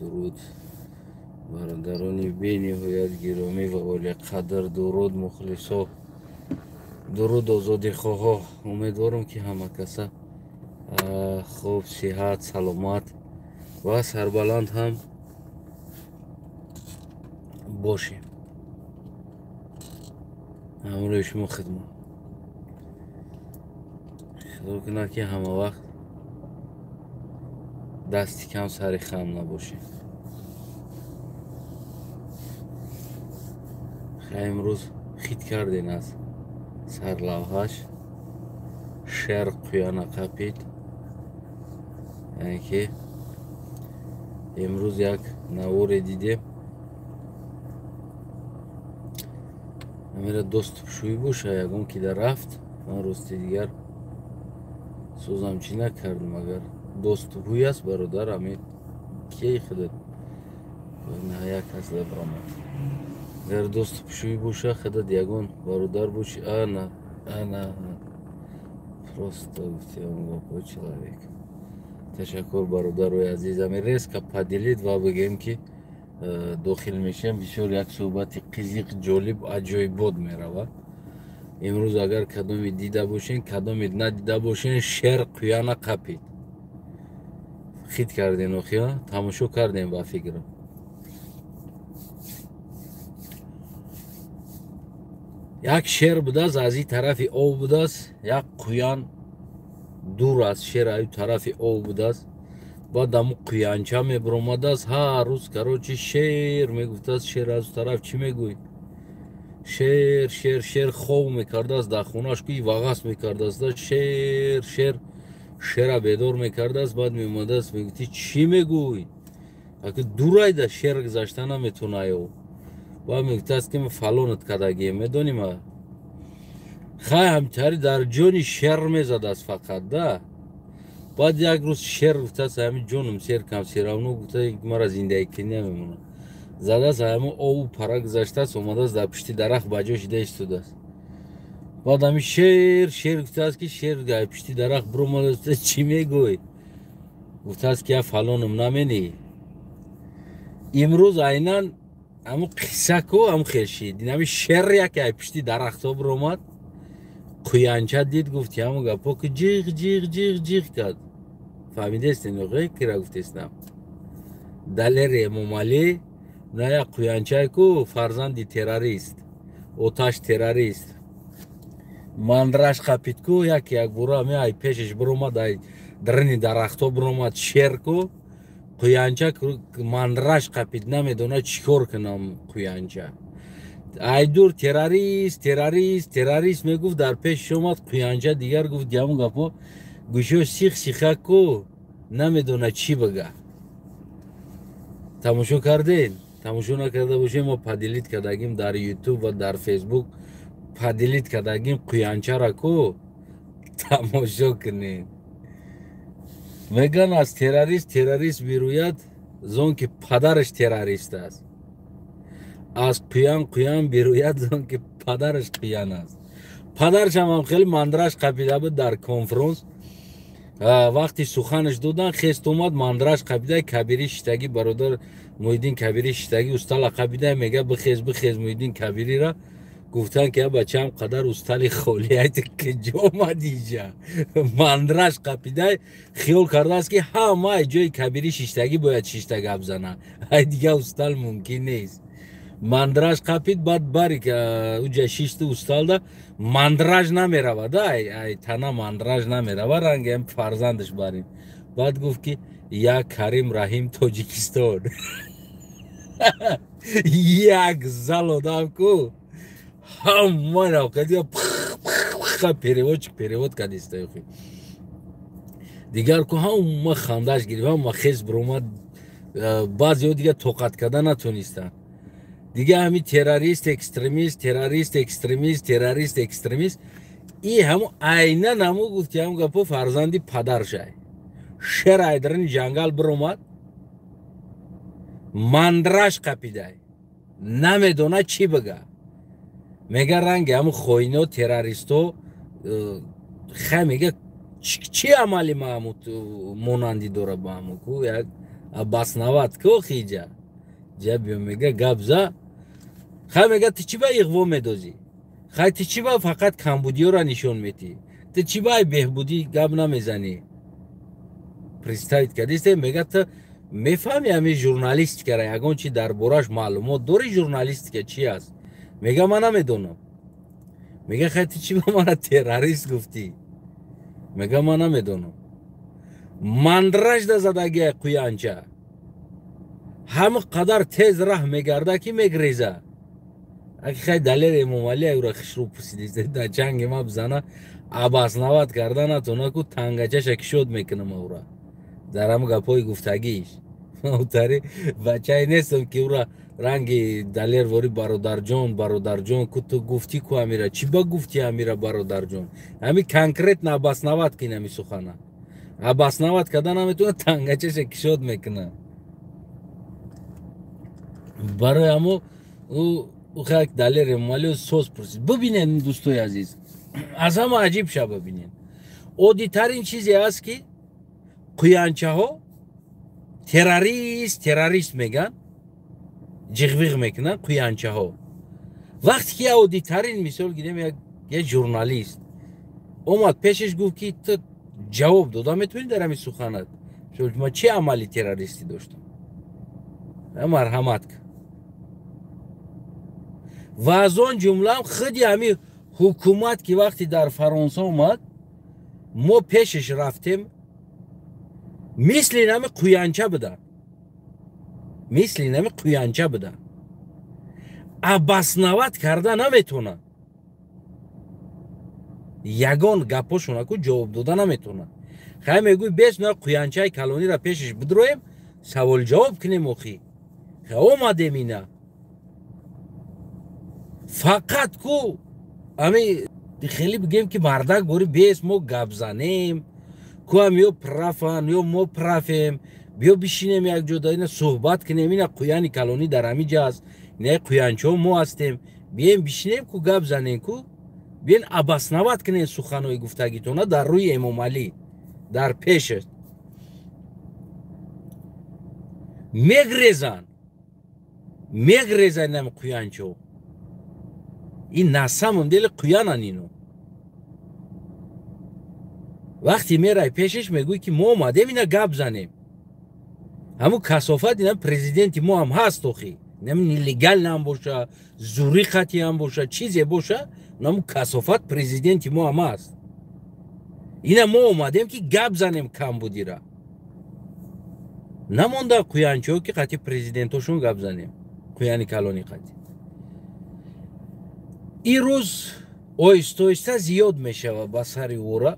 Дуруд бародарони бениҳоят гиромӣ ва олиқадр, дуруд мухлисо, дуруд озодихоҳо. Умедворам, ки ҳама каса хуб, сиҳат, саломат ва сарбаланд ҳам бошем. Ҳамроҳи шумо хидмат. Худо кунад, ки ҳама вақт дасти кам сари хам набошем. Хай, имрӯз хит кардем аз сарлавҳаш: шер қуяна қапид. Яъне ки имрӯз як наворе дидем, амира доступшӯӣ боша, ягон ки да рафт. Ман рости дигар сӯзам чӣ накардам. Агар доступҳӯй аст, бародар, ами кии худат як кас баромад. Агар доступшӯӣ боша, худат ягон бародар боши. Ана, ана, просто гуфтиам гапо человек. Ташаккур, бародарои азиз. Ами резко поделить ва бигем, ки дохил мешем. Бисёр як суҳбати қизиқ, ҷолиб, аҷоибот меравад имрӯз. Агар кадоме дида бошен, кадоме надида бошен, шер қуяна қапид. Хит кардем, охия тамошо кардем. Ба фикрам, як шер будааст, аз ин тарафи об будааст, як қуян дур аз шер, аю тарафи об будааст. Баъд аму қуянча мебиромадааст ҳар рӯз. Короче, шер мегуфтааст. Шер аз тараф: «Чӣ мегӯй, шер? Шер, шер!» Хов мекардааст дар хонааш, ки вағас мекардааст. Шер, шер! Шера бедор мекардааст. Баъд меомадааст, мегуфти: «Чӣ мегӯй?» Аки дурайда шер гузашта наметонаю. Баъд мегуфтааст, ки фалонат кардагием, медонима. Хай, ҳамтари дар ҷони шер мезадааст фақат да. Баъд як рӯз шер гуфтааст: «Ҳами ҷоном сер кам, всё равно, гуфта, мара зиндагӣ кунӣ намемонад». Задааст, ҳами обу пара гузаштааст, омадааст, дар пишти дарахт ба ҷо шида истодааст. Баъд ҳами шер, шер гуфтааст, ки шер пишти дарахт биромадааст: «Чӣ мегӯй?» Гуфтааст, ки я фалоном наменӣ. Имрӯз айнан ҳамун қисса ку ҳамун хел шид. Ҳами шер яке ай пишти дарахтҳо биромад, қуянча дид, гуфти ҳамун гапо ки ҷиғ, ҷиғ, ҷиғ, ҷиғ кард. Фаҳмидестен, кира гуфтестам? Далери Эмомалӣ на як қуянчае ку фарзанди террорист, оташ террорист, мандраш қапид ку. Як якбора ами ай пешаш биромад, ай дарини дарахтҳо биромад шер ку. Қуянча мандраш қапид, намедонад чӣ кор кунам. Қуянча айдур «Террорист, террорист, террорист» мегуфт, дар пешаш омад қуянча. Дигар гуфт ҳамун гапо, гӯшо сих сиха ку, намедонад чӣ бига. Тамошо кардем? Тамошо накарда бошем, мо поделить кардагим дар Ютуб ва дар Фейсбук поделить кардагим. Қуянчара ку тамошо кунем. Меган, аз террорист террорист бируяд, зон ки падараш террорист аст, аз қуян қуян бируяд, зон ки падараш қуян аст. Падарашам ҳам хеле мандраш қапида буд. Дар конфронс вақти суханаш додан, хест омад, мандраш қапида. Кабири шиштагӣ, бародар Муҳиддин Кабири шиштагӣ, устала қапида, мега: «Бихез, бихез». Муҳиддин Кабирира гуфтан, ки бачаам қадар устали холият киҷо омадиҷа? Мандраш қапида, хиёл кардааст, ки ҳама ҷои Кабири шиштагӣ бояд шишта гап зана, ай дига устал мумкин нест. Мандраж қапид. Баъд бари уҷа шишти усталда, мандраж намеравад, ай тана мандраж намерава, ранги фарзандаш барин. Баъд гуфт, ки як Карим Раҳим Тоҷикистон. Як зал одам ку ҳама переводчик перевод кардиста. Дигар ку ҳама хандаш гирифт, ҳама хес биромад. Баъзеҳо дигар тоқат карда натонистанд. Дига ҳами террорист, экстремист, террорист, экстремист, террорист, экстремист. И ҳаму айнан ҳаму гуфти ҳаму гапо фарзанди падаршай. Шер айдарини ҷангал биромад, мандраш қапидай, намедонад чӣ бига. Мега, ранги ҳаму хоино, террористо. Хай, мега, чӣ амали ма ҳаму монандӣ дора ба ҳаму ку як Обосновать ко хиҷа ҷа биё мега гап за. Хай мега ту чӣ ба иғво медозӣ? Хай ту чӣ ба фақат камбудиёра нишон метӣ? Ту чӣ ба беҳбудӣ гап намезанӣ? Представить кардисте? Мега ту мефаҳми ҳамин журналистикара, ягон чи дар бораш маълумот дори, журналистика чи аст? Мега ман намедонам. Мега хай ту чӣ ба мана террорист гуфтӣ? Мега ман намедонам. Мандражда задагия қуянча ҳама қадар тез раҳ мегарда ки мегреза. Аки хай Далер Эмомалӣ аюра хишрӯ пусидист дар чанги ма бизана, обосновать карда натона ку тангачаша кишод мекунам аура дар ҳама гапҳои гуфтагиш. Тари бачае нестам ки ура ранги Далер вори бародарҷон, бародарҷон ку ту гуфтӣ ку амира чӣ ба гуфтӣ амира бародарҷон? Ҳами конкретно обосновать кин ҳами сухана. Обосновать карда наметавона, тангачаша кишод мекуна. Барои ҳамо ӯ Далер Эмомалӣ соз пурсид. Бибинед, дӯстои азиз, аз ҳама аҷиб ша бибинед. Оддитарин чизе аст ки қуянчаҳо террорист, террорист меган, ҷиғвиғ мекунанд қуянчаҳо. Вақте ки оддитарин мисол гирем, як журналист омад пешаш, гуфт ки ту ҷавоб дода метавонӣ дар ҳамин суханат? Ман чӣ амали террористӣ доштам? Марҳамат. Ва аз он ҷумлаам худи ҳамин ҳукумат ки вақте дар Фаронса омад, мо пешаш рафтем, мисли нами қуянча буданд, мисли нами қуянча буданд, обосновать карда наметавонанд, ягон гапошонаку ҷавоб дода наметавонанд. Хай мегӯй бес на қуянчаи калонира пешаш бидроем, савол ҷавоб кунем. Охи хай омадем ина фақат ку ами хеле бигем ки мардак бори бес мо гап занем ку ам ё прав ан, ё мо прав ем, биё бишинем якҷо да ина суҳбат кунем. Ина қуяни калонӣ дар ҳамин ҷа аст, ина қуянчаҳо мо ҳастем, бием бишинем ку гап занем ку, биен обосновать кунем суханои гуфтагитона дар рӯи Эмомалӣ дар пешаш. Мегрезанд, мегрезанд инами қуянчаҳо. Ин на самом деле қуянан ино. Вақте мерай пешаш, мегӯй ки мо омадем ина гап занем. Ҳамун касофат ина президенти мо ҳам ҳаст охи. Нами нелегально ҳам боша, зури хати ҳам боша, чизе боша, намун касофат президенти мо ҳам ҳаст. Ина мо омадем ки гап занем камбудира. Намонда қуянчаҳо ки қати президентошон гап занем. Қуяни калони қати. Ин рӯз оҳиста оҳиста зиёд мешавад ба сари ӯра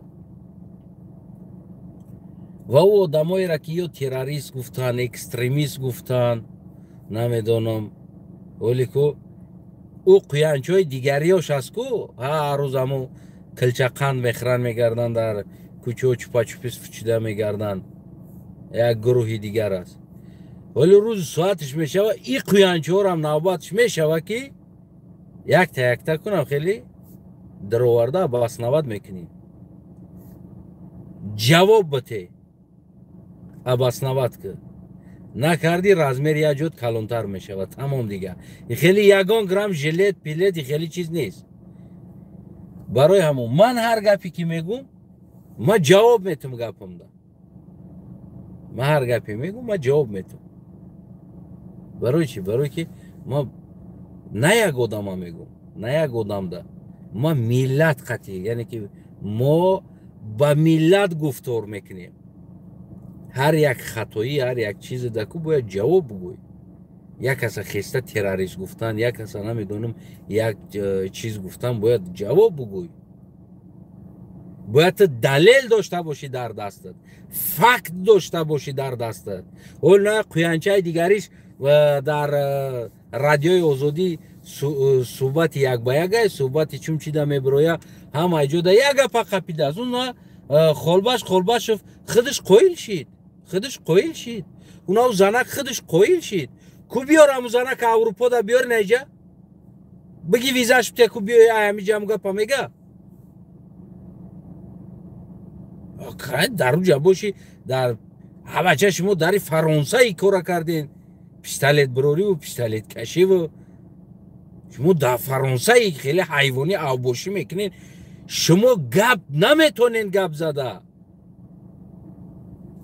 ва ӯ одамоеро ки ё террорист гуфтанд, экстремист гуфтанд, намедонам, оле ку ӯ қуянчаҳои дигариёш аст ку ҳар рӯз ҳамун килчақанд мехӯранд, мегарданд дар кӯчаҳо, чупачупис фучида мегарданд, як гурӯҳи дигар аст. Вале рӯзи соаташ мешавад, и қуянчаҳорам навбаташ мешавад ки якта якта кунам хеле дароварда обосновать мекунӣ, ҷавоб бите, обосновать ки накардӣ, размери як ҷод калонтар мешавад, тамом дигар. Хеле ягон грамм жилет пилет хеле чиз нест. Барои ҳамон ман ҳар гапе ки мегӯм, ман ҷавоб метам гапамда. Ман ҳар гапе мегӯм, ман ҷавоб метам. Барои чӣ? Барои ки ман на як одама мегӯм, на як одамда, ман миллат қатъӣ, яъне ки мо ба миллат гуфтор мекунем. Ҳар як хатоӣ, ҳар як чизе даку бояд ҷавоб бигӯй. Як каса хеста террорист гуфтан, як каса намедонам як чиз гуфтан, бояд ҷавоб бигӯй. Бояд ту далел дошта бошӣ дар дастат, факт дошта бошӣ дар дастат. Ҳол на қуянчаи дигариш дар радиои Озодӣ суҳбати як ба як, суҳбати чун чида мебироя, ҳама ҷода як гапа қапидааст. Уна Холбаш Холбашов худаш қоил шид, худаш қоил шид. Уна занак худаш қоил шид. Ку биёр ҳаму занак Аврупода биёр наиҷа, биги визаш бите, ку биёй ҳамиҷа ҳаму гапа мега. Дар уҷа бошӣ, дар Ҳабача шумо дари Фаронса и кора карден. Пистолет брориву пистолет кашиву. Шумо дар Фаронса хеле ҳайвонӣ авбошӣ мекунен. Шумо гап наметонен гап зада.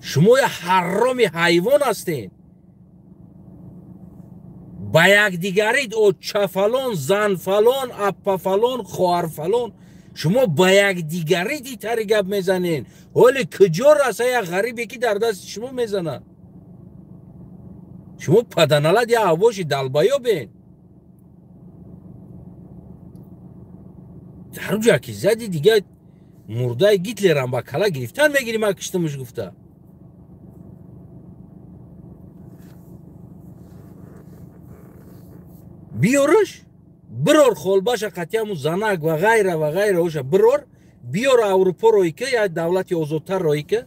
Шумо я ҳароми ҳайвон ҳастен. Ба якдигарид очафалон, занфалон, аппафалон, хоҳарфалон. Шумо ба якдигарид итари гап мезанен. Ҳоле куҷо раса як ғарибе ки дар дасти шумо мезанад? Шумо паданалад я авбоши далбаёбен. Дар ҷа ки зади дига мурдаи Гитлерам ба кала гирифтан мегирӣ, ман киштамуш гуфта. Биёрш, бирор холбаша қатиаму занак ва ғайра ва ғайра оша бирор, биёр Аврупо роика, як давлати озодтар роика.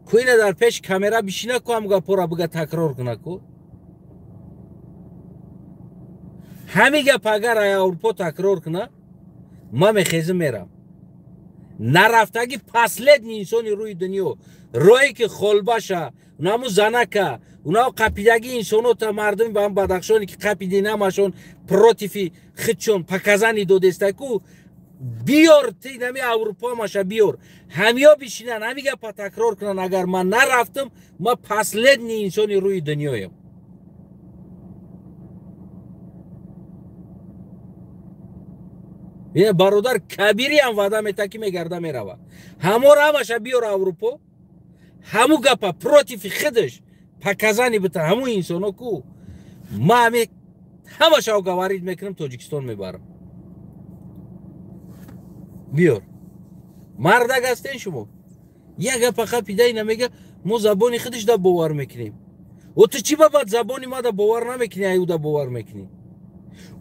Ку ина дар пеш камера бишина ку ҳам гапора бига такрор куна ку. Ҳами гап агар ай Аврупо такрор куна, ман мехезим мерам. Нарафтаги последний инсони рӯи дунё, роҳе ки холбаша, унаму занака, унао қапидаги инсонота мардуми ба ҳам Бадахшоне ки қапиди намашон против хидшон показани додеста ку, биёр ти нами Аврупо маша биёр. Ҳамиё бишинан, ҳами гапа такрор кунан. Агар ман нарафтам, ман последний инсони рӯи дунёям. Бародар Кабири ҳам ваъда мета ки мегарда мерава. Ҳаморо ҳамаша биёр Аврупо, ҳаму гапа против хидш показани бита ҳаму инсоно ку. Ма ҳами ҳамаша оговорид мекунам, Тоҷикистон мебарам. Биёр. Мардак ҳастен шумо. Як гапа қапида ина мега, мо забони хидш да бовар мекунем. О ту чӣ ба баъд забони ма да бовар намекунӣ, ай ӯ да бовар мекунӣ?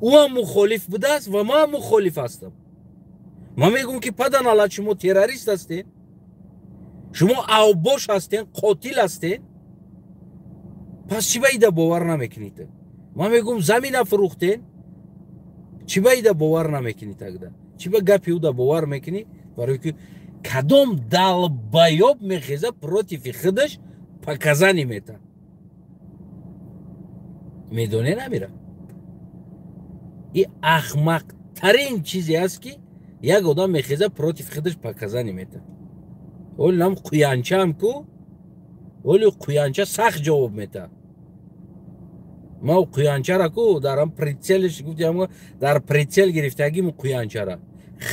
Ӯ ҳам мухолиф будааст ва ман ҳам мухолиф ҳастам. Ман мегӯм ки паданалат шумо террорист ҳастен, шумо авбош ҳастен, қотил ҳастен. Пас чӣ ба ида бовар намекунед? Ман мегӯм замина фурӯхтен, чӣ ба ида бовар намекунед тогда? Чӣ ба гапи ӯ да бовар мекунӣ? Барои ки кадом далбаёб мехеза против худаш показани мета. Медоне намира. И ахмақтарин чизе аст ки як одам мехеза против худаш показани мета. Оли нам қуянчаам ку, оли қуянча сахт ҷавоб мета. Ма қуянчара ку дарам прицелш гуфтам, дар прицел гирифтагим қуянчара.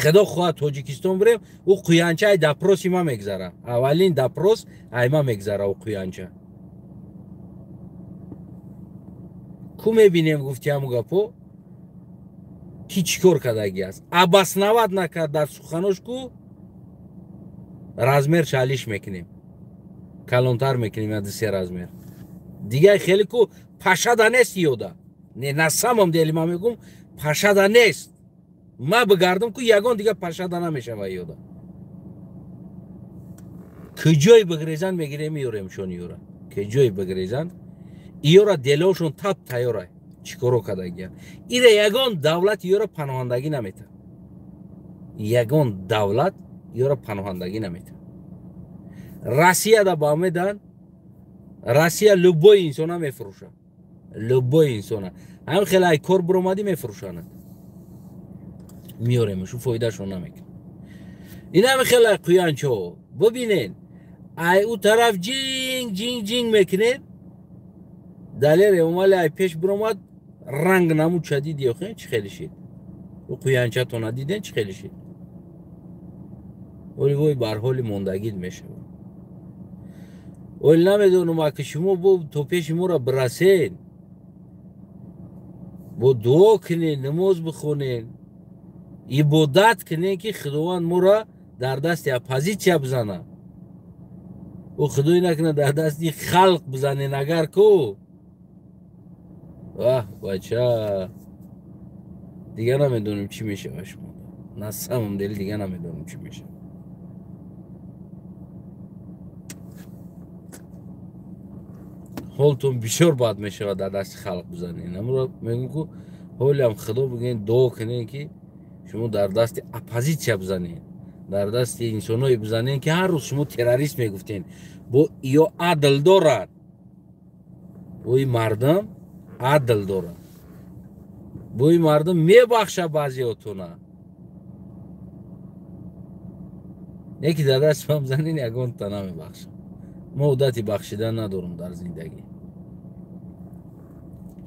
Худо хоҳад Тоҷикистон бирем, ӯ қуянча ай допроси ма мегзара. Аввалин допрос ай ма мегзара ӯ қуянча. Ку мебинем гуфтиаму гапо ки чӣ кор кардаги аст. Абаснават накард дар суханош ку размер шалиш мекунем. Калонтар мекунем я 2-3 размер. Дигар хеле ку пашада нест ёда. Не, на самом деле ма мегум пашада нест. Ма бигардам ку ягон дигар пашада намешава ёда. Куҷой бигрезан мегирем меёрем шон ёра. Куҷой бигрезан иёра делошон тап тайёра. Чӣ коро кардагия? Ира ягон давлат ёра паноҳандагӣ намета. Ягон давлат ёра паноҳандагӣ намета. Россия да ба медан, Россия любой инсона мефурӯша. Любой инсона. Ҳам хеле ай кор буромадӣ мефурӯшанад. Меёремшу фоидашон намекунад. Ин ҳам хеле қуянчо. Бибинен, ай ӯ тараф ҷинг ҷинг ҷинг мекунед. Далер Эмомалӣ ай пеш буромад, ранг намуд шадид ёхе, чӣ хеле шид? Ӯ қуянчатона диден чӣ хеле шид? Оли вой бар ҳоли мондагид мешавад. Оли намедонам аки шумо бо то пеши моро бирасен, бо дуо кунен, намоз бихонен, ибодат кунен ки Худованд моро дар дасти оппозитсия бизанад. Ӯ худой накунад дар дасти халқ бизанен агар ку. Ваҳ бача, дигар намедонем чӣ мешава шумо. На самом деле дигар намедонем чӣ мешава. Ҳолтон бисёр бад мешавад дар дасти халқ бизанен. Амро мегӯм ку ҳолиам худо бигӯен дуо кунен ки шумо дар дасти оппозитсия бизанен, дар дасти инсоное бизанен ки ҳар рӯз шумо террорист мегуфтен. Бо Ё адл дорад. Бӯи мардум адл дорад. Бӯи мардум мебахша баъзеотона. Яки дар даст ман занин ягонта намебахшам. Мо одати бахшидан надорам дар зиндагӣ.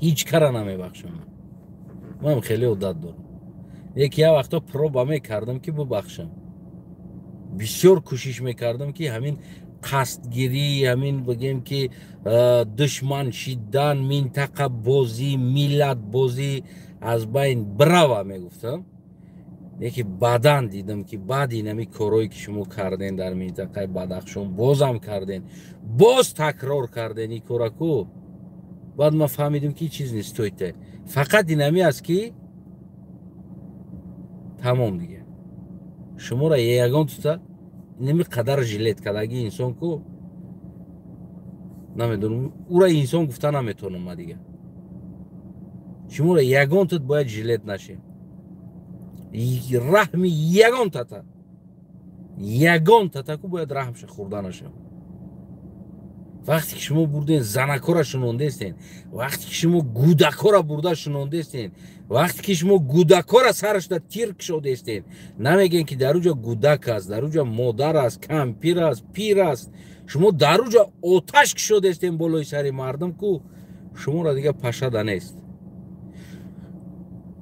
Ҳеҷ кара намебахшам. Ман хеле одат дорам. Яки як вақто проба мекардам ки бубахшам. Бисёр кӯшиш мекардам ки ҳамин қасдгирӣ, ҳамин бигем ки душман шидан, минтақабозӣ, миллатбозӣ аз байн бирава мегуфтам. Яки баъдан дидам ки баъди инами корое ки шумо карден дар минтақаи Бадахшон, бозам карден, боз такрор карден ин кораку. Баъд ман фаҳмидам ки чиз нест, тойте. Фақат инами аст ки тамом дига. Шуморо ягон тута инами қадар жилет кадаги инсон ку намедонам, ура инсон гуфта наметонам ма дига. Шуморо ягон тут бояд жилет нашем. Раҳми ягон тата. Ягон татаку бояд раҳмша хӯрда нашав. Вақте ки шумо бурден занакора шунондестен, вақте ки шумо гудакора бурда шунондестен, вақте ки шумо гудакора сарашда тир кушодестен, намегӯен ки дар уҷа гудак аст, дар уҷа модар аст, кампир аст, пир аст. Шумо дар уҷа оташ кушодестен болои сари мардум ку шуморо дига пашада нест.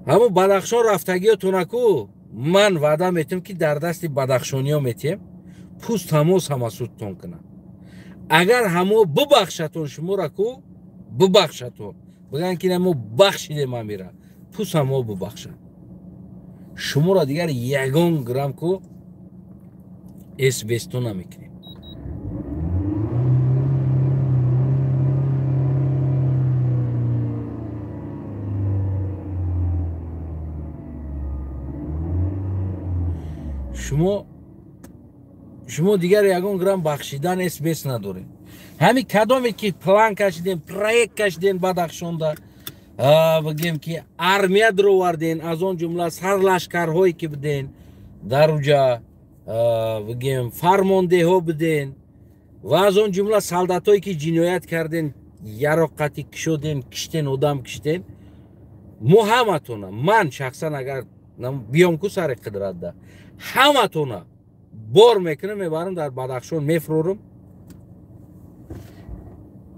Ҳамон Бадахшон рафтагиётонаку ман ваъда метиҳам ки дар дасти бадахшониё метиҳем, пӯст ҳамоз ҳама судтон кунад. Агар ҳамо бубахшатон шуморо ку бубахшатон, бигӯянд ки мо бахшидем амира, пӯст ҳамо бубахшад. Шуморо дигар ягон грамм ку эсбесто намекунем. Шумо дигар ягон грамм бахшидан эсбес надоред. Ҳамин кадоме ки план кашидем, проект кашидем Бадахшонда, бигем ки армия дароварден, аз он ҷумла сарлашкарҳое ки буден дар уҷа, бигем фармондеҳо буден ва аз он ҷумла солдатҳое ки ҷиноят карден, яроққати кишоден, киштен, одам киштен, мо ҳаматона, ман шахсан агар биём ку сари қудратда, ҳаматона бор мекунам, мебарам дар Бадахшон мефурорам,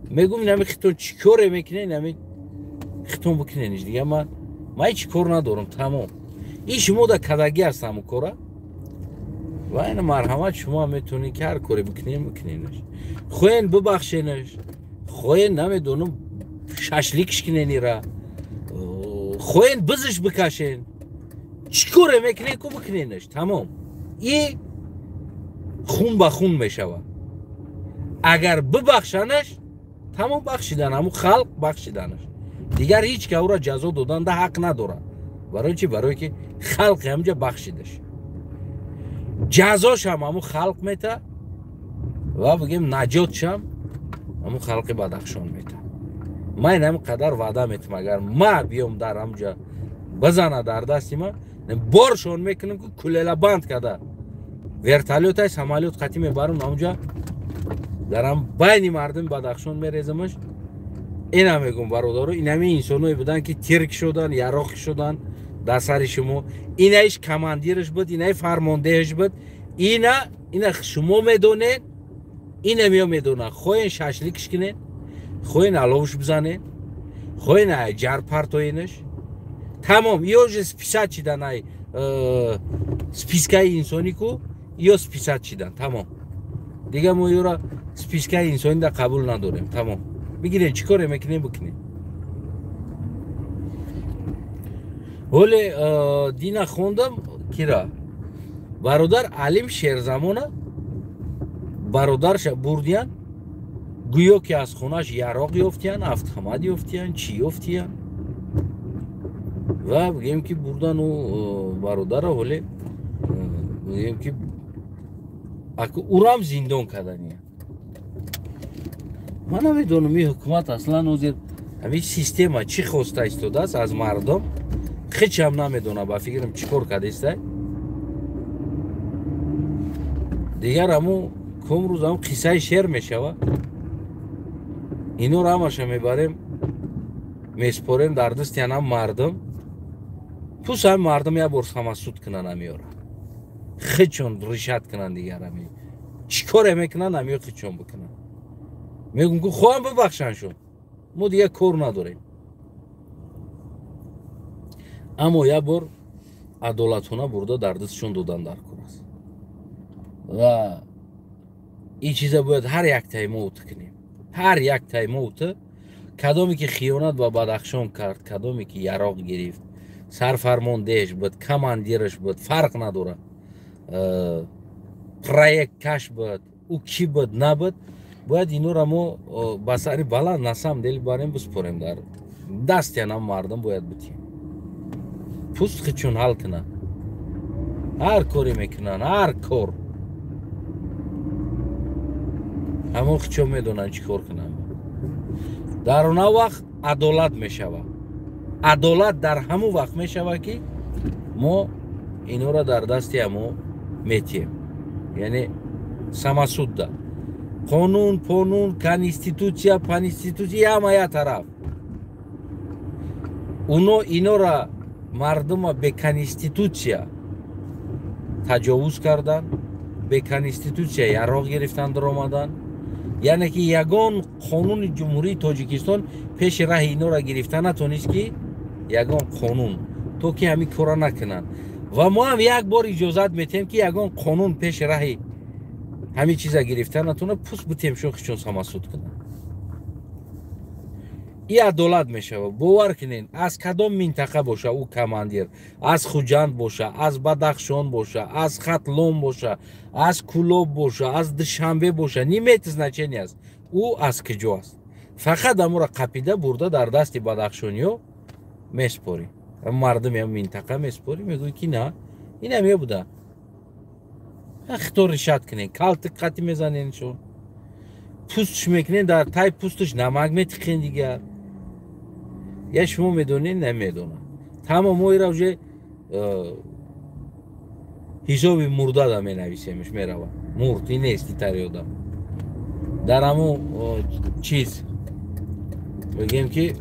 мегӯм инами хитон чӣ коре мекунед, инами хитон бикунениш дига, ман ҳеҷ кор надорам, тамом. Ин шумо да кадагӣ аст ҳамун кора ва ина марҳамат, шумо метавонед ки ҳар коре бикунед бикуненаш. Хоҳен бибахшенаш, хоҳен намедонам шашликш кунен ира, хоҳен бизиш бикашен, чӣ коре мекунед ку бикуненаш, тамом. И хун ба хун мешавад. Агар бибахшанаш, тамом бахшидан, ҳамун халқ бахшиданаш. Дигар ҳеҷ ка ӯро ҷазо доданда ҳақ надорад. Барои чӣ? Барое ки халқи ҳамҷа бахшидаш. Ҷазошам ҳамун халқ мета ва бигем наҷотшам ҳамун халқи Бадахшон мета. Ман ин ҳамин қадар ваъда метам, агар ма биём дар ҳамҷа бизана дар дасти ма, боршон мекунам ки кулелабанд када вертолётай самолёт қатӣ мебарам ҳамҷа дар ҳам байни мардуми Бадахшон мерезамаш. Ина мегӯм бародаро, инами инсоное буданд ки тир кишодан, яроқ кишодан дар сари шумо. Инаиш командираш буд, инаи фармондеҳаш буд. Ина шумо медонед, ина меё медонад. Хоҳен шашликш кунед, хоҳен аловш бизанед, хоҳен ҷар партоенаш. Тамом, ё же списать шидан ай спискаи инсонӣ ку, ё списать шидан, тамом. Дига мо ёра спискаи инсонӣ да қабул надорем, тамом. Бигирен чӣ коре мекунем бикунем. Ҳоле дина хондам кира бародар Алим Шерзамона бародарша бурдиян, гӯё ки аз хонаш яроқ ёфтиян, автомат ёфтиян, чӣ ёфтиян ва бигем ки бурдану бародара ҳоле бигем ки аку урам зиндон кардания. Ман намедонам ин ҳукумат аслан ҳозир ҳамин система чӣ хоста истодааст аз мардум, ҳечам намедонам, ба фикрам чӣ кор кардааст. Дигар ҳамун Ком рӯз ҳам қиссаи шер мешава. Инора ҳамаша мебарем, меспорем дар дасти ана мардум. Пус ҳам мардум як бор самасуд кунанд амиёра. Хичон ришат кунанд дигар ами. Чӣ коре мекунанд амиё хичон бикунанд. Мегӯм ки хоҳам бибахшанд шон. Мо дигар кор надорем. Аммо як бор адолатона бурда дар дастшон додан дар кор аст. Ва ин чиза бояд ҳар як таймоут кунем. Ҳар як таймоут кадоме ки хиёнат ба Бадахшон кард, кадоме ки яроқ гирифт, сарфармондеҳш буд, командираш буд, фарқ надорад. Проекткаш буд, ӯ кӣ буд, набуд, бояд инора мо ба сари баланд на самом деле барем биспорем дар дасти ана мардум бояд битем. Пуст хичун ҳал кунанд. Ҳар коре мекунанд, ҳар кор. Ҳамон хичон медонанд чӣ кор кунанд. Дар он вақт адолат мешавад. Адолат дар ҳамон вақт мешавад ки мо инора дар дасти ҳамо метиҳем. Яъне самасудда. Қонун, понун, конститутсия, панститутсия ҳама як тараф. Уно инора мардума бе конститутсия таҷовуз кардан, бе конститутсия яроқ гирифтан даромадан. Яъне ки ягон қонуни Ҷумҳурии Тоҷикистон пеши раҳи инора гирифта натонист ки ягон қонун то ки ҳамин кора накунанд. Ва мо ҳам як бор иҷозат метиҳем ки ягон қонун пеши раҳи ҳамин чиза гирифта натонад, пуст битем шон хичон самасуд кунанд. И адолат мешавад. Бовар кунед, аз кадом минтақа боша ӯ командир, аз Хуҷанд боша, аз Бадахшон боша, аз Хатлон боша, аз Кулоб боша, аз Душанбе боша, не имеет значения аст. Ӯ аз куҷо аст. Фақат амура қапида бурда дар дасти бадахшониё меспорӣ. Мардуми ҳам минтақа меспорӣ, мегӯӣ ки на, ин ҳам буда. Хито ришат кунед, калти қати мезаненшон. Пустш мекунед, дар тай пустш намак метиқен дигар. Я шумо медонед, намедонам. Тамом мо ира уже ҳисоби мурдада менависемш мерава. Мурд ин нест итари одам. Дар ҳамун чиз бигем ки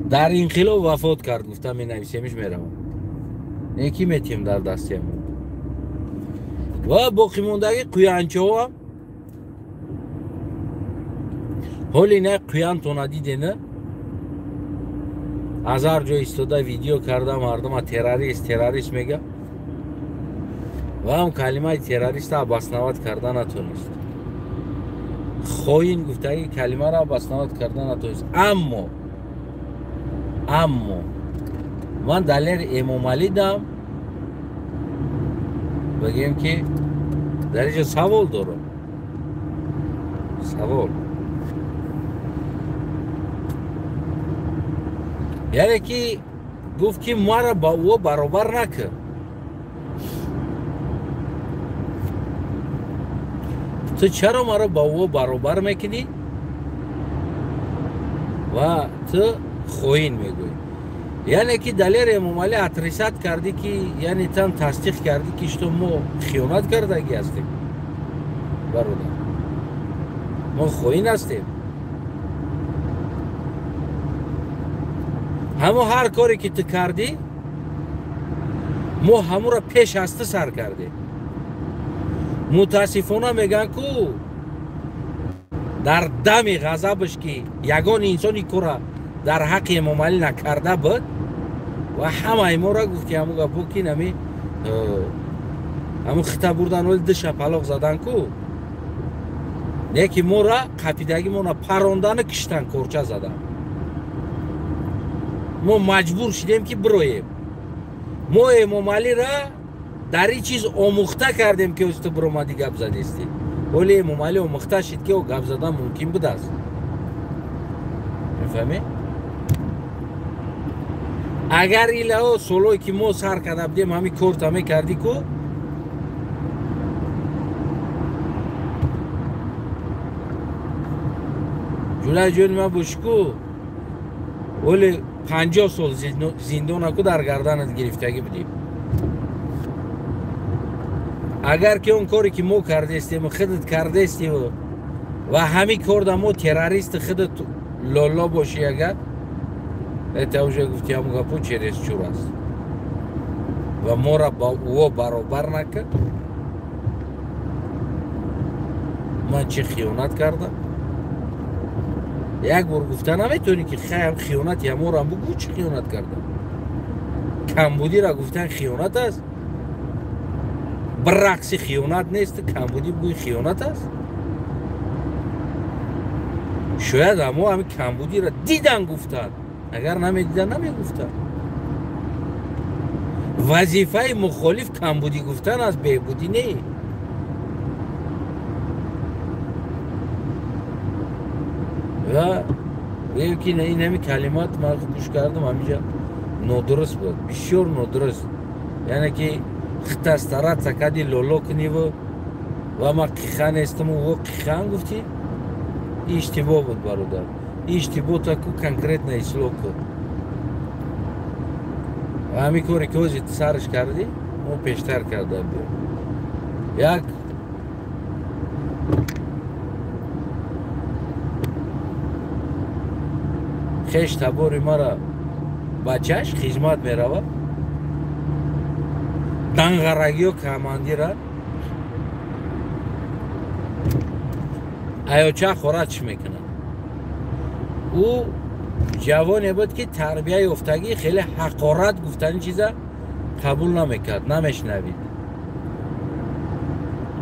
дар инқилоб вафот кард гуфта менависемш мерава. Неки метиҳем дар дасти ҳамон. Ва боқимондаги қуянчаҳо ҳоли на қуянтона дидена аз ҳар ҷо истода видео карда мардума террорист террорист мега ва ҳам калимаи террориста обосноват карда натонист. Хоин гуфтаги калимаро обосноват карда натонист. Аммо ман Далер Эмомалӣ дам бигем ки дар инҷо савол дорам. Савол. Яъне ки гуфт ки маро ба ӯ баробар накун. Ту чаро маро ба ӯ баробар мекунӣ ва ту хоин мегӯӣ? Яъне ки Далер Эмомалӣ отрисат кардӣ ки яъне там тасдиқ кардӣ ки что мо хиёнат кардагӣ ҳастем. Бародар, мо хоин ҳастем. Ҳамо ҳар коре ки ту кардӣ, мо ҳамура пеш аз ту сар кардем. Мутаассифона мегӯянд ку дар дами ғазабаш ки ягон инсони кора дар ҳаққи Эмомалӣ накарда буд ва ҳамаи моро гуфт ки ҳамун гапо ки нами ҳамун хита бурдан оли ду шапалоқ задан ку не ки мора қапидаги мона парондану киштан корча задан. Мо маҷбур шидем ки бироем. Мо Эмомалиро дар ин чиз омӯхта кардем ки ту биромадӣ гап задистӣ. Ҳоли Эмомалӣ омӯхта шид ки гап задан мумкин будааст. Мефаҳмед? Агар илао солое ки мо сар карда будем ҳамин корта мекардӣ ку ҷулай ҷони ман бошӣ ку ҳоли 50 сол зиндона ку дар гарданат гирифтагӣ будем. Агар ки он коре ки мо кардестему худат кардестиву ва ҳамин кор да мо террористи худат лоло бошӣ, агар это уже гуфти ҳамон гапо чересчур аст ва моро ба ӯ баробар накард. Ман чӣ хиёнат кардам? Як бор гуфта наметавонӣ ки хайр хиёнати ҳаморам бугӯ, чӣ хиёнат кардам? Камбудиро гуфтан хиёнат аст? Баръакси хиёнат нест, камбудӣ бугӯи хиёнат аст? Шояд ҳамо ҳамин камбудиро дидан гуфтанд, агар намедидан намегуфтанд. Вазифаи мухолиф камбудӣ гуфтан аст, беҳбудӣ не. Ва гӯем ки ин ҳамин калимат ман гӯш кардам, ҳаминҷа нодуруст буд, бисёр нодуруст. Яъне ки хита стараться кади лоло куниву ва ман қиха нестаму ӯ қихан гуфтӣ, ин иштибоҳ буд, бародар. Ин иштибоҳта ку конкретно ислоҳ кун. Ва ҳамин коре ки ҳозир сарш кардӣ, мо пештар карда будем. Як хеш табори мара бачаш хизмат меравад, данғарагиё командира аёча хорат чӣ мекунад? Ӯ ҷавоне буд ки тарбия ёфтагӣ хеле ҳақорат гуфтани чиза қабул намекард, намешнавид.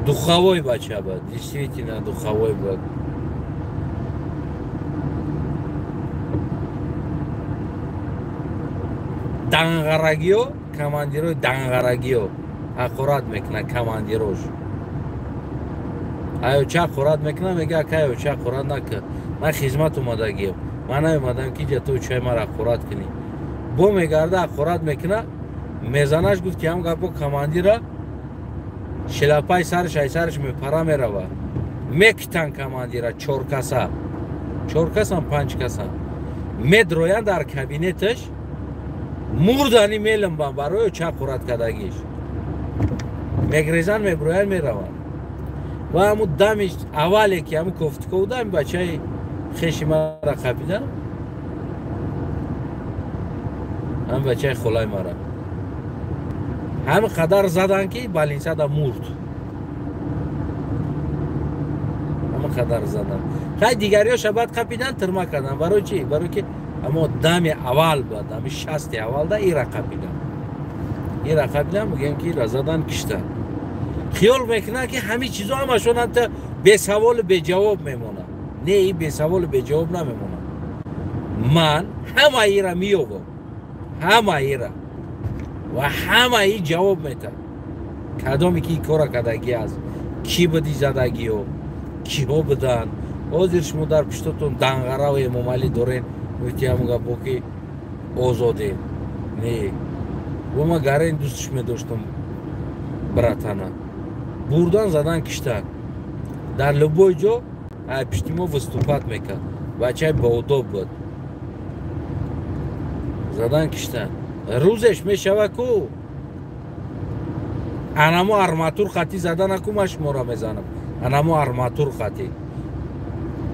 Духовой бача буд, действительно духовой буд. Данғарагиё, командирои данғарагиё ҳақорат мекунад командирош. Аёча ҳақорат мекунад, мега ака аёча ҳақорат накун, ман хизмат омадагиям, ман наомадам ки ҷа ту чой мара ҳақорат кунӣ. Бо мегарда ҳақорат мекунад, мезанаш гуфт ки ҳам гапо командира шилапаи сараш ай сараш мепара меравад. Мекитан командира чор каса, чор касам, панҷ касам медроянд дар кабинеташ, мурдани мелимбан барои ча ҳақорат кардагиш. Мегрезан, меброянд, мераванд. Ва ҳамун дами аввале ки ҳамун кофтико буда, ҳамин бачаи хеши мара қапидан, ҳамин бачаи холаи мара ҳамин қадар задан ки балинсада мурд. Ҳамин қадар задан. Хай дигариёша баъд қапидан, тирма кардан. Барои чӣ? Барои ки аммо дами аввал буд, ҳамин шасти аввалда ира қапидан. Ира қапидан, мегӯем ки ира задан, киштан. Хиёл мекунанд ки ҳамин чизо ҳамашон ҳатто бесаволу беҷавоб мемонад. Не, ин бесаволу беҷавоб намемонад. Ман ҳама ира меёбам, ҳама ира ва ҳама и ҷавоб метаҳад. Кадоме ки кора кардагӣ аст, кӣ буди задагиҳо, киҳо буданд. Ҳозир шумо дар пуштатон Данғараву Эмомалӣ дорен, гуфти ҳамон гапо ки озодем. Не, бо ман гарен дӯстш медоштам братана. Бурдан, задан, киштан. Дар любой ҷо ай пишти мо выступать мекард. Бачаи боодоб буд. Задан, киштан. Рӯзеш мешава ку анамо арматур хати задана ку ман шуморо мезанам. Анамо арматур хати.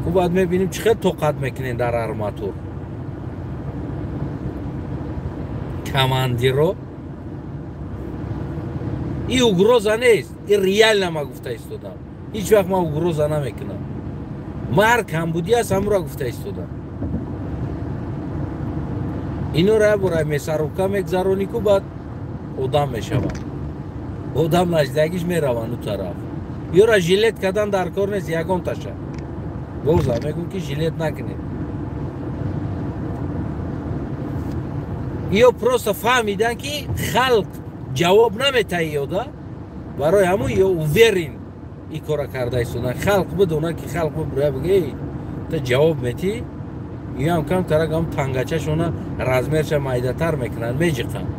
Ку баъд мебинем чӣ хел тоқат мекунем дар арматур. Командиро и угроза нест, и реально ма гуфта истодам. Ҳеҷ вақт ман угроза намекунам. Ман ҳар камбудӣ аст ҳамуро гуфта истодам. Инора як бора месарубка мегзаронӣ ку баъд одам мешаванд. Одам наздагиш мераванд ӯ тараф. Ёра жилет кардан дар кор нест, ягон таша. Бозам мегӯм ки жилет накунед. Ё просто фаҳмидан ки халқ ҷавоб наметаҳи ёда, барои ҳамун ё уверен и кора карда истодан. Халқ бидонад ки халқ бибуря бига эй та ҷавоб метӣ, иам камтарак ҳам тангачашона размерша майдатар мекунанд, меҷиқанд.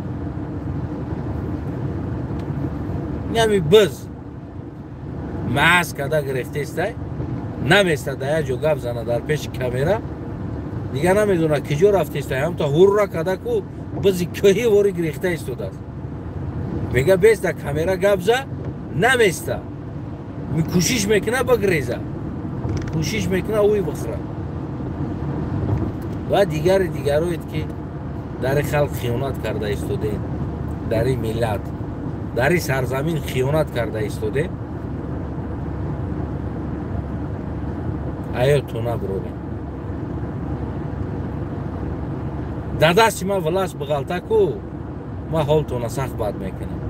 Ҳами биз маҳз карда гирифтестай, наместа дар як ҷо гап зана дар пеши камера, дигар намедонад киҷо рафтестай, ҳамта ҳурра карда ку бизи кӯҳӣ вори гирифта истодааст. Мега бес дар камера гап за, Наместа. Кӯшиш мекуна бигреза, кӯшиш мекуна ӯй бихӯра. Ва дигари дигароед ки дари халқ хиёнат карда истодем, дари миллат, дари сарзамин хиёнат карда истодем, аётона набурорем. Дар дасти ман власт биғалта ку, ман ҳолтона сахт бад мекунам.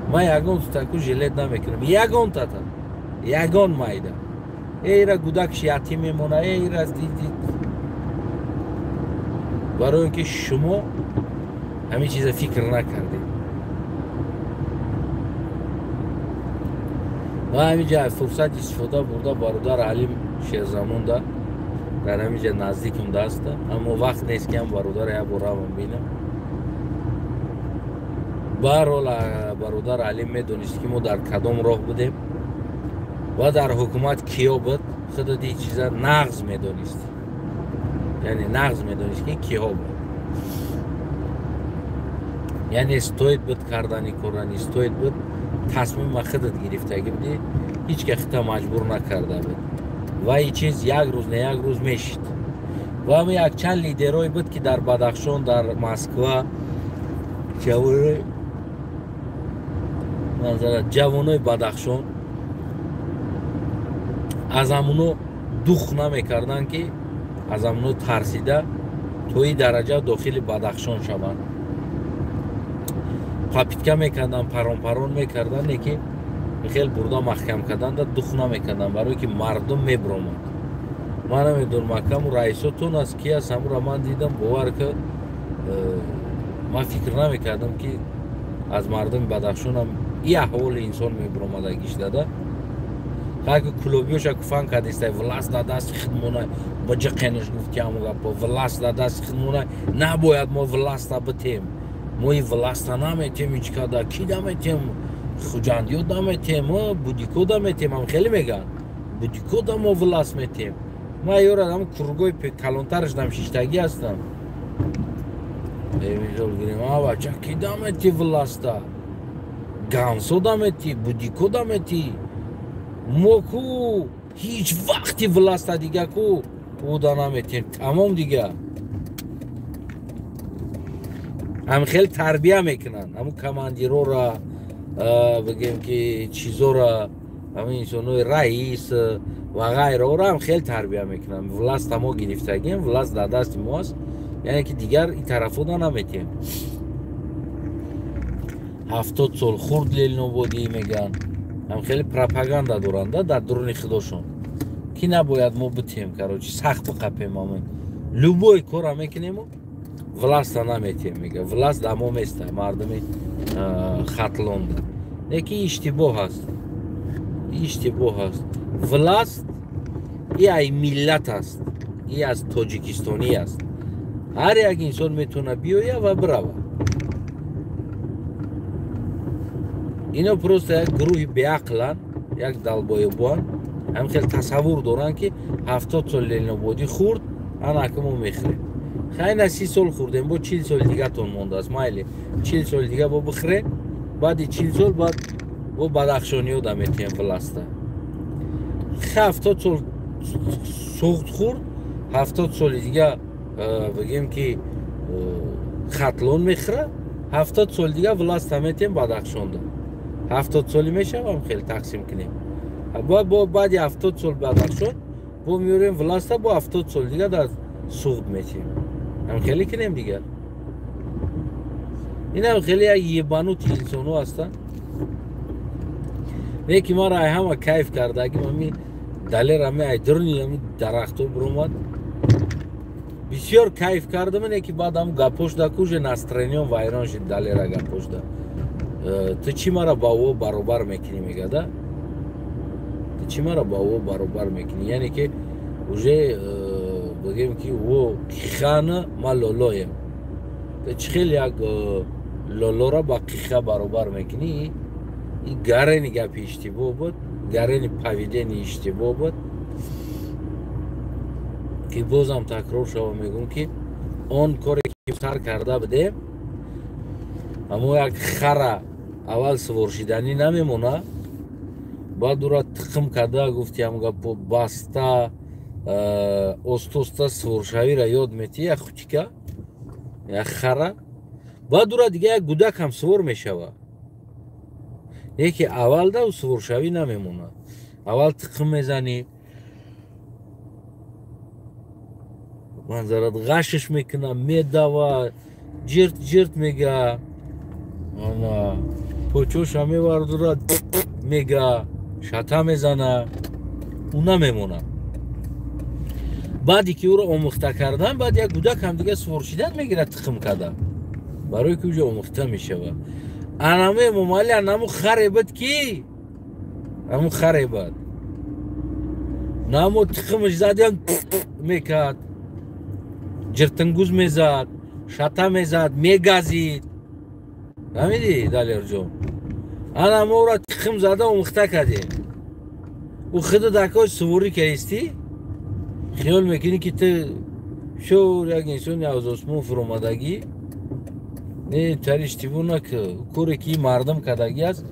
Ман ягон тутаку жилет намекунам, ягон тата, ягон майда. Эйра гудакш ятим мемона, эйра дидид. Барои он ки шумо ҳамин чиза фикр накардед. Ва ҳамин ҷа фурсат истифода бурда бародар Алим Шерзамонда дар ҳамин ҷа наздикам даста, аммо вақт нест ки ҳам бародар як бор равам бинам. Баҳрҳол бародар Алим медонист ки мо дар кадом роҳ будем ва дар ҳукумат киё буд, худат ин чиза нағз медонист, яъне нағз медонист ки киҳо буд. Яъне стоит буд кардани кора, не стоит буд, тасмима худат гирифтагӣ будӣ, ҳеҷ ка худта маҷбур накарда буд. Ва ин чиз як рӯз не як рӯз мешид. Ва ҳам якчанд лидерое буд ки дар Бадахшон, дар Москва ҷавонои Бадахшон аз ҳамуно дух намекарданд ки аз ҳамуно тарсида то ин дараҷа дохили Бадахшон шаванд. Папитка мекарданд, парон-парон мекарданд, не ки хел бурда маҳкам карданда дух намекарданд, барое ки мардум мебиромад. Ман намедонам акаму раисотон аст ки аст, ҳамура ман дидам, бовар ки ман фикр намекардам ки аз мардуми Бадахшонам и аҳволи инсон мебиромадагиш дада. Ҳаки кулобиёша куфан кардистай, власт дар дасти хидмона, ба ҷиқенаш гуфт ки ҳаму гапо, власт дар дасти хидмона, набояд мо власта битем, мо и власта наметем, ҳеҷ када ки наметем, хуҷандиё наметем, будико наметем, ҳам хеле мегӯянд, будико да мо власт метем. Ман ёра ҳам кургои калонтараш дам шиштагӣ ҳастам. Мисол гирем, а бача ки намети власта, гансо намети, будико намети, мо ку ҳеҷ вақти власта дига ку уда наметем, тамом дига. Ҳам хеле тарбия мекунанд ҳамун командирора, бигем ки чизора, ҳамин инсонои раис ва ғайраора ҳам хеле тарбия мекунанд. Власта мо гирифтагем, власт дар дасти мо аст, яъне ки дигар ин тарафода наметем. 70 сол хурд Ленинободӣ мегӯянд, ҳам хеле пропаганда доранд дар дуруни худошон ки набояд мо битем, короче сахт биқапем, ҳамин любой кора мекунему власта наметем, мега власт дар мо места, мардуми Хатлонда. Лекин иштибоҳ аст, иштибоҳ аст. Власт и ай миллат аст, и аз тоҷикистонӣ аст. Ҳар як инсон метавона биёя ва бирава. Ино просто як гурӯҳи беақланд, як далбоебоанд, ҳам хел тасаввур доранд ки 70 сол Ленинободӣ хурд, ана ака мо мехӯрем. Хайна 30 сол хурдем, бо 40 соли дигатон мондааст, майли 40 соли дига бо бихӯрем, баъди 40 сол баъд бо бадахшониё да метиҳем власта. 70 сол суғд хурд, 70 соли дига бигем ки Хатлон мехӯра, 70 соли дига власта метиҳем Бадахшонда. 70 соли мешавам хеле тақсим кунем. Бо баъди 70 сол Бадахшон бо меорем власта, бо 70 сол дига дар суғд метиҳем. Ҳам хеле кунем дигар. Инам хеле як ебанути инсонҳо ҳастанд. Лекин ман ай ҳама кайф кардагим, ҳами далер ҳами ай дуруни ҳами дарахтҳо биромад. Бисёр кайф кардам, лекин баъд ҳам гапош да куже настроениям вайрон шуд далера гапош да. Ту чӣ мара ба ӯ баробар мекунӣ мега да? Ту чӣ мара ба ӯ баробар мекунӣ? Яъне ки уже бигем ки ӯ қихана, ман лолоем. Ту чӣ хел як лолора ба қиха баробар мекунӣ? Ин гарени гапи иштибоҳ буд, гарени поведени иштибоҳ буд ки бозам такрор шава мегӯм ки он коре ки сар карда будем Аммо як хара аввал суворшиданӣ намемона, баъд ура тиқим карда, гуфтиам гапо, баста оста-оста суворшавиро ёд метиҳӣ, як хутика, як хара. Баъд ура дига як гудак ҳам сувор мешавад. Яке аввал да суворшавӣ намемонад. Аввал тиқим мезанӣ, манзарат ғашш мекуна, медава, ҷирт ҷирт мега, ана почоша мевардора, мега, шата мезана, ӯ намемонад. Баъде ки ӯро омӯхта кардан, баъд як гудак ҳам дига суворшидан мегирад тиқим карда, барое ки уҷо омӯхта мешавад. Анаму Эмомалӣ анаму харе буд, ки аму харе буд, намо тиқимаш задиам мекард, ҷиртингуз мезад, шата мезад, мегазид. Фаҳмидӣ, Далерҷон? Ана мо ӯро тиқим зада омӯхта кардем. Ӯ худат акои суворӣ каистӣ, хиёл мекунӣ, ки ту шур як инсони аз осмон фуромадагӣ. Не, тари иштибоҳ накӣ. Коре ки мардум кардагӣ аст,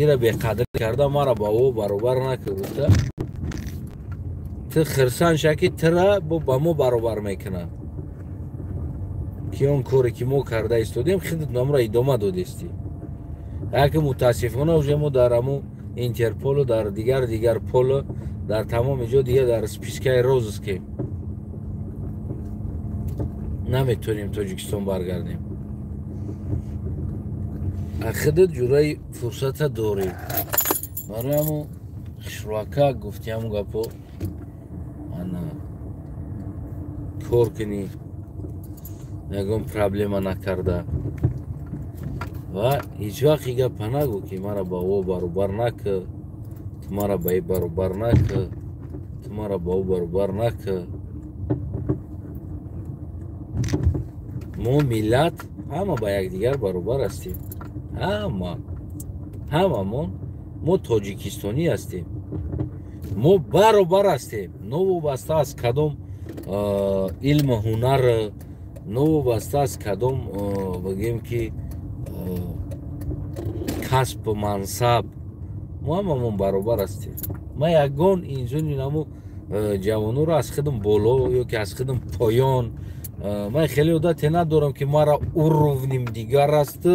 ира беқадрӣ карда, мара ба ӯ баробар накӣ, гуфта. Ту хирсан ша, ки тура ба мо баробар мекунад, ки он коре ки мо карда истодем, худат намро идома додестӣ. Яке мутаассифона уже мо дар аму Интерполу, дар дигар полу, дар тамоми ҷо дига дар спискаи розыске, наметонем Тоҷикистон баргардем. Худат ҷураи фурсата дорӣ. Барои ҳаму хушрӯака, гуфти ҳаму гапо, ана кор кунӣ, ягон проблема накарда, ва ҳеҷ вақт и гапа нагӯ, ки мара ба ӯ баробар накӣ, ту мара ба и баробар накӣ, ту мара ба ӯ баробар накӣ. Мо миллат ҳама ба якдигар баробар ҳастем. Ҳамамон мо тоҷикистонӣ ҳастем, мо баробар ҳастем, новобаста аз кадом илму ҳунар, новобаста аз кадом, бигӯем ки, касбу мансаб, мо ҳамамон баробар ҳастем. Ман ягон инсони наму ҷавонуро аз худам боло ё ки аз худам поён, ман хеле одате надорам, ки мара уровним дигар аст,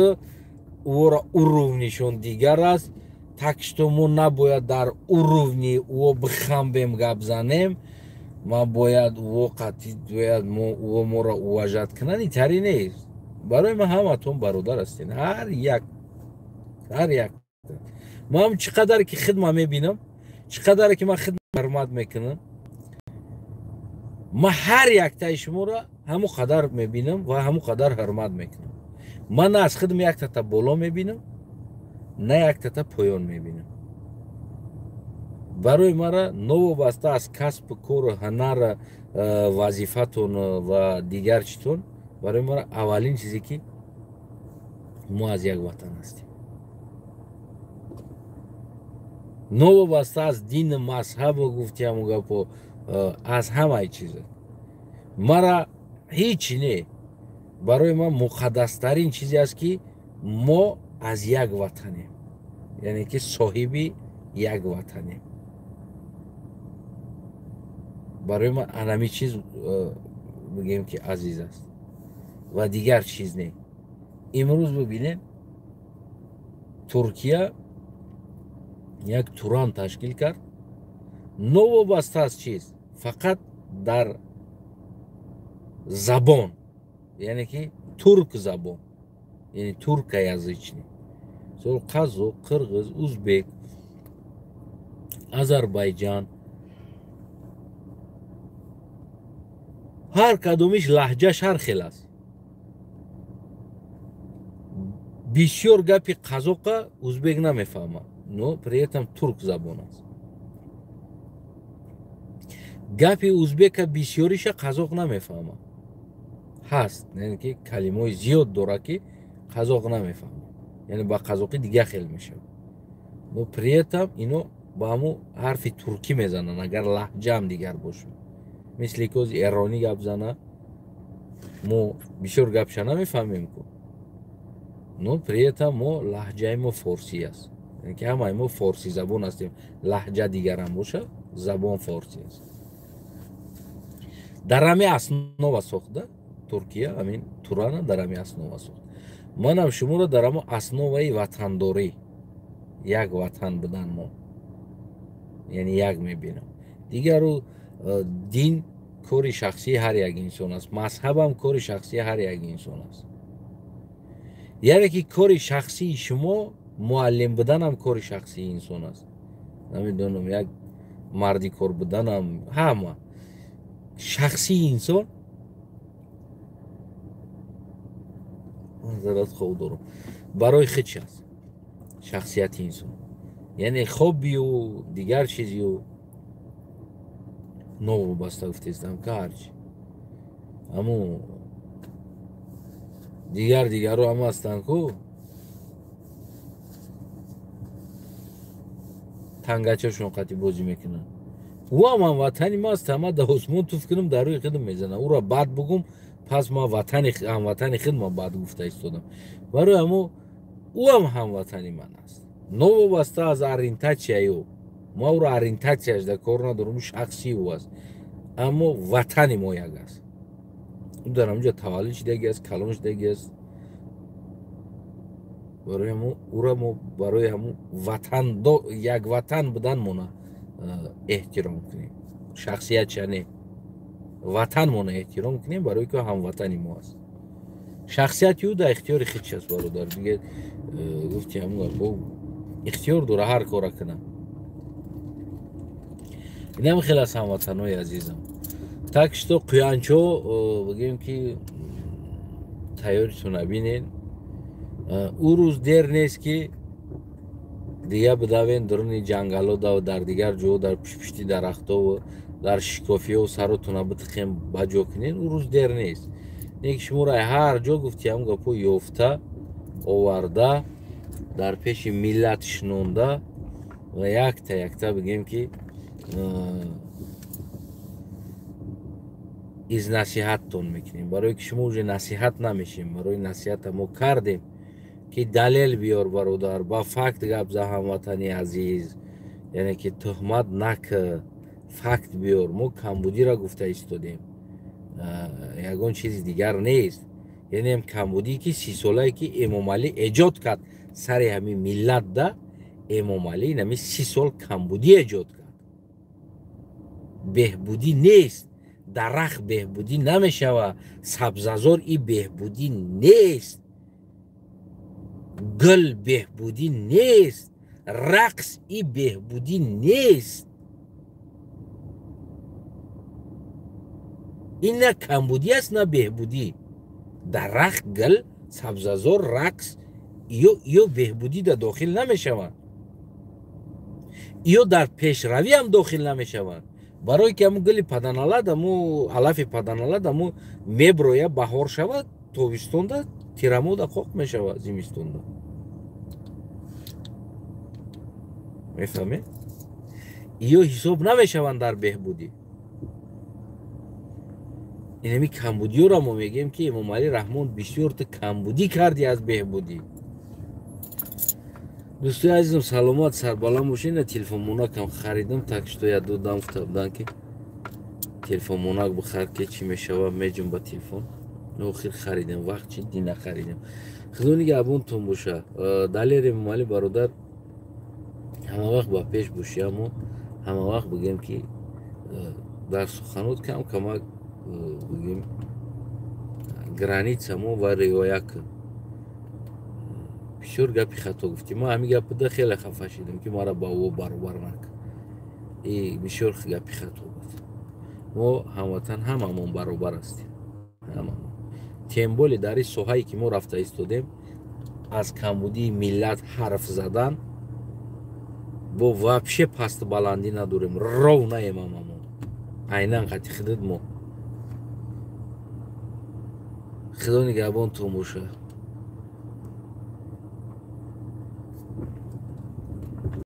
ӯро уровнишон дигар аст, так что мо набояд дар уровни ӯ бихамбем, гап занем, ман бояд ӯ қатъи бояд ӯ моро уважать кунад. Итари нест. Барои ман ҳаматон бародар ҳастен, ҳар як, ҳар як. Ман чӣ қадаре ки хидма мебинам, чӣ қадаре ки ман хидма ҳурмат мекунам, ман ҳар яктаи шуморо ҳамон қадар мебинам ва ҳамон қадар ҳурмат мекунам. Ман на аз худам яктата боло мебинам, на яктата поён мебинам. Барои мара новобаста аз касбу кору ҳунар, вазифатон ва дигар читон, барои мара аввалин чизе, ки мо аз як ватан ҳастем, новобаста аз дину мазҳабу, гуфти ҳамон гапо, аз ҳамаи чиза мара ҳеҷ не. Барои ман муқаддастарин чизе аст, ки мо аз як ватанем, яъне ки соҳиби як ватанем. Барои ман анами чиз, бигӯем ки, азиз аст ва дигар чиз не. Имрӯз бибинем, Туркия як Туран ташкил кард, новобаста аз чиз, фақат дар забон, яъне ки турк забон, яъне туркоязычный, мисол қазоқ, қирғиз, узбек, Азарбайҷан, ҳар кадомиш лаҳҷаш ҳар хел аст. Бисёр гапи қазоқа узбек намефаҳмад, но при этом турк забон аст. Гапи узбека бисёриша қазоқ намефаҳмад, ҳаст, яъне ки калимаҳои зиёд дорад, ки қазоқ намефаҳмад, яъне ба қазоқӣ дига хел мешавад, но при этом ино ба ҳамун ҳарфи туркӣ мезананд, агар лаҳҷаам дигар бошад. Мисли ки ози эронӣ гап зана, мо бисёр гапша намефаҳмем ку. Но при этом мо лаҳҷаи мо форсӣ аст, яъне ки ҳамаи мо форсизабон ҳастем. Лаҳҷа дигарам боша, забон форсӣ аст. Дар ҳами основа сохта Туркия, ҳамин Турана дар ҳами основа сохт. Манам шуморо дар ҳамо основаи ватандорӣ, як ватан будан мо, яъне як мебинам. Дигару дин кори шахсии ҳар як инсон аст, мазҳабам кори шахсии ҳар як инсон аст. Яъне ки кори шахсии шумо муаллим буданам кори шахсии инсон аст, намедонам, як марди кор буданам, ҳама шахсии инсон. Зарат хоб дорам барои худш аст шахсияти инсон, яъне хоббию дигар чизию новобаста гуфтестам ка ҳарчи аммо дигаро ҳам ҳастанд ку тангачашон қати бозӣ мекунанд. Ӯ ҳам ҳамватани ма аст, ама дар осмон туф кунам дар рӯи худам мезанам. Ӯро бад бугум, пас ма ҳамватани худ ма бад гуфта истодам. Барои ҳамо ӯ ҳам ҳамватани ман аст, новобаста аз ориентатсияи ӯ. Ма ӯро ориентатсияш дар кор надорам, ӯ шахсии ӯ аст, аммо ватани мо як аст. Ӯ дар ҳамҷо таваллуд шидаги аст, калон шидаги аст. Барои ҳамо ӯро мо барои ҳамо ватан, як ватан будан мона эҳтиром кунем, шахсиятша не, ватанмона эҳтиром кунем, барои ки ҳамватани мо аст. Шахсияти ӯ дар ихтиёри худш аст, бародар. Дига гуфти ҳамон гапо, ихтиёр дора ҳар кора кунам. Инам хел аст, ҳамватанои азизам. Так что қуянчо бигем ки тайёритона бинен. Ӯ рӯз дер нест ки дига бидавен дуруни ҷангало дар дигар ҷо, дар пуштпушти дарахтову дар шикофиҳо саротона битиқем ба ҷо кунен. Ӯ рӯз дер нест. Не ки шуморо ҳар ҷо гуфти ҳам гапо ёфта оварда дар пеши миллат шинонда ва якта якта бигем ки из насиҳаттон мекунем, барое ки шумо уже насиҳат намешем. Барои насиҳата мо кардем ки далел биёр, бародар, ба факт гап за, ҳамватани азиз, яъне ки туҳмат накар, факт биёр. Мо камбудиро гуфта истодем, ягон чизи дигар нест. Яъне камбудие ки 30 солае ки Эмомалӣ эҷод кард сари ҳамин миллатда, Эмомалӣ инами 30 сол камбудӣ эҷод кард, беҳбудӣ нест. Дарахт беҳбудӣ намешава, сабзазор и беҳбудӣ нест, гул беҳбудӣ нест, рақс и беҳбудӣ нест. Ин на камбудӣ аст, на беҳбудӣ. Дарахт, гул, сабзазор, рақс ё беҳбудӣ дар дохил намешаванд, ё дар пешравӣ ҳам дохил намешаванд. Барое ки ҳамун гули паданалад, ҳаму алафи паданалад, ҳаму меброя, баҳор шавад, тобистонда, тирамода қоқ мешавад, зимистонда. Мефаҳмед? Ё ҳисоб намешаванд дар беҳбудӣ. Инами камбудиёро мо мегӯем ки Эмомалӣ Раҳмон бисёр ту камбудӣ кардӣ аз беҳбудӣ. Дӯстои азизам, саломат сарбаланд бошед. Ина телефонмонакам харидам, так что я додам, гуфта будам ки телефонмонак бихар ки чӣ мешава, меҷум ба телефон. Охир харидем, вақт чи ди нахаридем. Худо нигаҳбонтон боша. Далер Эмомалӣ бародар, ҳама вақт ба пеш бошӣ, аммо ҳама вақт бигӯем ки дар суханот кам камак бигӯем граница мо ва риоя кун. Бисёр гапи хато гуфтӣ. Ман ҳамин гапида хеле хафа шидам ки маро ба ӯ баробар накун. И бисёр гапи хато буд. Мо ҳамватан ҳамамон баробар ҳастем, ҳамамон. Тем более дар ин соҳае ки мо рафта истодем, аз камбудии миллат ҳарф задан бо вообще пасту баландӣ надорем, ровнаем ҳамамон, айнан қати худат мо. Худо нигаҳбонтон боша.